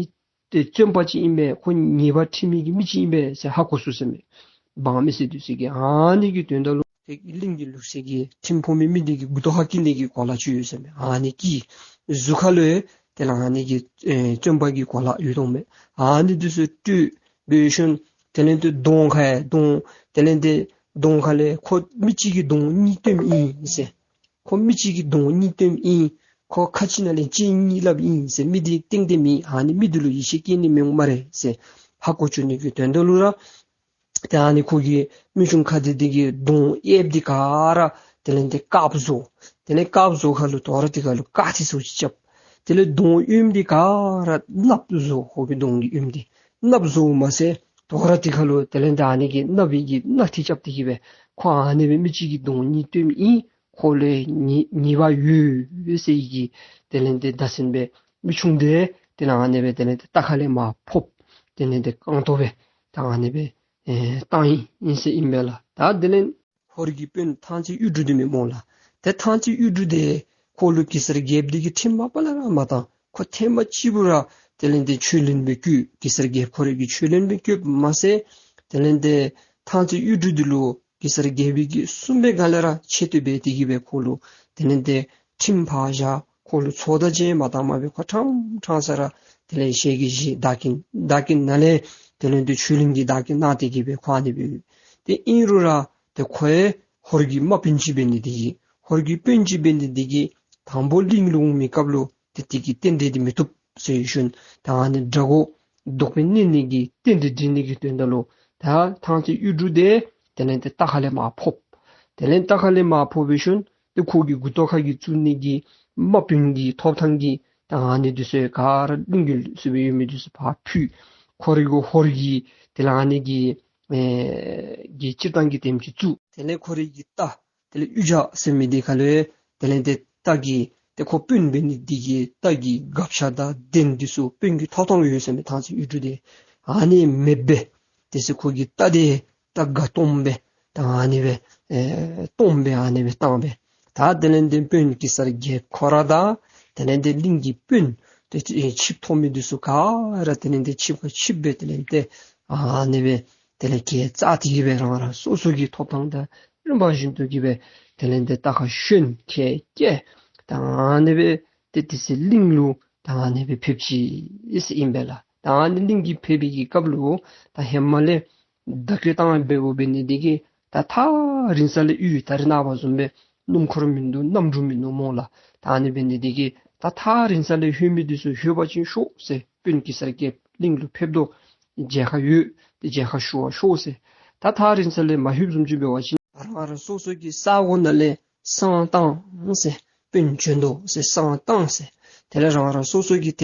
ཏེ་བཙོན་པ་ཅིག་ཨིན་པས། ཁོ་ཉེས་པ་ཁྲིམས་མི་གི་མི་ཅིག་ཨིན་པས་ཟེར་ཧ་གོ་ཚུགས་ཟེར་མས། འབངས་མི་སེར་འདི་ཚུ་གིས་ཨ་ནི་གི་དོན་དག་ལུ་ཏེ་གླིང་གི་ལུགས་སྲོལ་གྱི་ཁྲིམས་ཕོག་མི་མི་འདི་གི་མགུ་ཏོ་ཁར་བཀལ་ནི་གི་གོ་ལ་ཅིག་ཡོད་ཟེར་མས། ཨ་ནི་གི་གཟུགས་ཁ་ལུ་དེ་ལས་ཨ་ནི་གི་ཨེ་བཙོན་པ་གི་གོ་ལ་ཡོད་དོ་མས། ཨ་ནི་འདི་ཚུ་སྤྲོད་འབད་ཞིནམ་དེ་ལས་ཏེ་གདོང་ཁར་གདོང་དེ་ལས་ཏེ་གདོང་ཁ་ལས་ཁོ་མི་གཅིག་གི་གདོང་གཉིས་སྟོནམ་ཨིན་ཟེར། ཁོ་མི་གཅིག་གི་གདོང་གཉིས་སྟོནམ་ཨིན། ཁོ་ཁ་ཅིག་ནང་ལས་སྤྱན་གཉིས་ལྷགཔ་ཨིན་ཟེར། མི་འདི་ཏན་ཏན་མེན། ཨ་ནི་མི་འདི་ལུ་ཡིད་ཆེས་བསྐྱེད་ནི་མི་འོང་སྨ་རེ་ཟེར་ཧ་གོ་བཅུག་ནི་གི་དོན་དག་ལུ་ར་ཏེ་ཨ་ནི་ཁོ་གི་མི་ཆུང་ཁ་བདེ་འདི་གི་གདོང་གཡསཔ་འདི་ག་ར་དེ་ལས་ཏེ་དཀརཔོ་བཟོ། དེ་ལས་དཀརཔོ་བཟོ་ཁ་ལུ་དོ་རུང་དེ་ཁ་ལུ་དཀར་ཐིག་ཚུ་ཅིག་རྐྱབ། དེ་ལས་གདོང་གཡོནམ་འདི་ག་ར་གནགཔོ་བཟོ། ཁོ་གི་གདོང་གི་གཡོནམ་འདི་གནགཔོ་བཟོཝ་མ་ཚད་དོ་རུང་དེ་ཁ་ལུ་དེ་ལས་ཏེ་ཨ་ནི་གི་གནགཔོ་གི་གནག་ཐིག་རྐྱབ་སྟེ་གི་སྦེ་ཁོ་ཨ་ནི་སྦེ་མི་གཅིག་གི་གདོང་གཉིས་སྟོནམ་ཨིན། ཁོ་ལས་ཉེས་ཉེས་པ་ཡོད་ཟེར་གྱི་དེ་ལས་ཏེ་བརྡ་མཚོན་སྦེ་མི་ཆུང་འདི་དེ་ལས་ཨ་ནི་སྦེ་དེ་ལས་ཏེ་རྟ་ཁ་ལས་མར་ཕབ། དེ་ལས་ཏེ་རྐང་སྟོང་སྦེ་ད་ཨ་ནི་སྦེ་ཨེ་བཏང་ཡི་ཨིན་ཟེར་ཨིན་པས་ལགས། ད་དེ་ལས་ཧོར་གྱི་དཔོན་ཐང་རྩེ་གཡུ་འབྲུག་འདི་མེན་སྨོ་ལགས། ཏེ་ཐང་རྩེ་གཡུ་འབྲུག་འདི་ཁོ་ལུ་གེ་སར་རྒྱལཔོ་འདི་གིས་ཁྲིམས་མ་པ་ལས་ར་མ་བཏང་། ཁོ་ཐེངས་མ་གཅིག་པུ་ར་དེ་ལས་ཏེ་ཆོས་གླིང་སྦེ་བསྐོས། གེ་སར་རྒྱལཔོ་ཁོ་རའི་གི་ཆོས་གླིང་སྦེ་བསྐོསཔ་མ་ཚད་དེ་ལས་ཏེ་ཐང་རྩེ་གཡུ་འབྲུག་འདི་ལུ་གེ་སར་རྒྱལ་པོའི་གི་གསུངས་པའི་སྒང་ལས་ར་ཆེ་བསྟོད་འབད་དེ་གི་སྦེ་ཁོ་ལུ་དེ་ལས་ཏེ་ཁྲིམས་ཕར་བཞག། ཁོ་ལུ་ཚོགས་བརྡ་ཅིག་མ་བཏང་མ་སྦེ་ཁོ་ཕྲང་ཕྲང་ས་ར་དེ་ལས་ཞལ་གྱིས་བཞེས། བདག་རྐྱེན་བདག་རྐྱེན་ནང་ལས་དེ་ལས་ཏེ་ཆོས་གླིང་གི་བདག་རྐྱེན་གནང་སྟེ་གི་སྦེ་ཁོ་ཨ་ནི་སྦེ་ཡོད། ཏེ་ཨིན་རུང་ར་ཏེ་ཁོ་ཡང་ཧོར་གྱི་དམག་དཔོན་ཅིག་འབད་ནི་འདི་གིས་ཧོར་གྱི་དཔོན་ཅིག་འབད་ནི་འདི་གིས་དང་པོ་གླིང་ལུ་འོང་མི་སྐབས་ལུ་ཏེ་དེ་གི་རྟེན་འབྲེལ་འདི་མི་བཏུབ་ཟེར་ཞིནམ་ད་ཨ་ནི་དགྲ་བོ་བཟློག་པའི་གནོན་ནི་གི་རྟེན་འབྲེལ་འགྲིག་ནི་གི་དོན་དག་ལུ་ད་ཐང་རྩེ་གཡུ་འབྲུག་འདི་དེ་ལས་ཏེ་རྟ་ཁ་ལས་མར་ཕབ། དེ་ལས་རྟ་ཁ་ལས་མར་ཕབ་པའི་ཤུལ་ཏེ་ཁོ་གི་མགུ་ཏོ་ཁ་གི་བཙུགས་ནི་གི་དམག་དཔོན་གྱི་ཐོབ་ཐང་གི་ད་ཨ་ནི་འདི་ཚུ་ག་ར་གླིང་གི་ལུགས་སྲོལ་སྦེ་ཡོད་མི་འདི་ཚུ་ཕར་ཕུད། ཁོ་རའི་གི་ཧོར་གྱི་དེ་ལས་ཨ་ནི་གི་ཨེ་གི་སྤྱིར་བཏང་གི་དེམ་ཅིག་བཙུགས། དེ་ལས་ཁོ་རའི་གི་རྟ་དེ་ལས་གཡུ་བྱ་ཟེར་མི་འདི་ཁ་ལུ་དེ་ལས་ཏེ་རྟ་གི་ཏེ་ཁོ་དཔོན་འབད་ནི་འདི་གིས་རྟ་གི་སྒ་ཆས་དང་གདན་འདི་ཚུ་དཔོན་གྱི་ཐོབ་ཐང་ཡོད་ཟེར་མི་ཐང་རྩེ་གཡུ་འབྲུག་འདི་ཨ་ནི་མེདཔ་སྦེ་དེ་ཚེ་ཁོ་གི་རྟ་འདི་རྟ་སྒ་སྟོངམ་སྦེ་ད་ཨ་ནི་སྦེ་ཨེ་སྟོངམ་སྦེ་ཨ་ནི་སྦེ་བཏང་སྦེ་ད་དེ་ལས་ཏེ་དཔོན་གེ་སར་རྒྱལཔོ་ཁོ་ར་དང་དེ་ལས་ཏེ་གླིང་གི་དཔོན་ཏེ་ཆིབས་ཐོབ་མི་འདི་ཚུ་ག་ར་དེ་ལས་ཏེ་ཆིབས་ཁར་ཆིབས་སྦེ་དེ་ལས་ཏེ་ཨ་ནི་སྦེ་དེ་ལས་གེ་བཙགས་ཏེ་གི་སྦེ་རང་རང་སོ་སོ་གི་ཐོབ་ཐང་དང་རིམ་པ་བཞིན་དུ་གི་སྦེ་དེ་ལས་ཏེ་རྟ་ཁར་ཞོན་ཁལ་བཀལ་ད་ཨ་ནི་སྦེ་ཏེ་དེ་ཚེ་གླིང་ལུ་ད་ཨ་ནི་སྦེ་ཕེབས་ཅི་ཨིན་ཟེར་ཨིན་པས་ལགས། ད་ཨ་ནི་གླིང་གི་ཕེབས་པའི་གི་སྐབས་ལུ་ད་ཧེ་མ་ལས་བརྡ་བསྐུལ་བཏང་འབདཝ་འབད་ནི་འདི་གིས་ད་ཐག་རིང་ས་ལས་གཡུས་ད་རེས་ནངས་པ་བཟུམ་སྦེ་སྣུམ་འཁོར་མིན་འདུག། གནམ་གྲུ་མིན་འདུག་སྨོ་ལགས། ད་ཨ་ནི་འབད་ནི་འདི་གིས་ད་ཐག་རིང་ས་ལས་ལྷོད་མི་འདི་ཚུ་ལྷོད་པ་ཅིན་ཤོག་ཟེར། དཔོན་གེ་སར་རྒྱལཔོ་གླིང་ལུ་ཕེབས་དོ། མཇལ་ཁ་ཡོད། ཏེ་མཇལ་ཁ་ཞུ་བར་ཤོག་ཟེར། ད་ཐག་རིང་ས་ལས་མ་ལྷོདཔ་བཟུམ་ཅིག་འབད་བ་ཅིན་རང་རང་སོ་སོ་གི་ས་གོ་ནང་ལས་བསང་བཏང་ཟེར། དཔོན་བྱོན་དོ་ཟེར་བསང་བཏང་ཟེར། དེ་ལས་རང་རང་སོ་སོ་གི་དེ་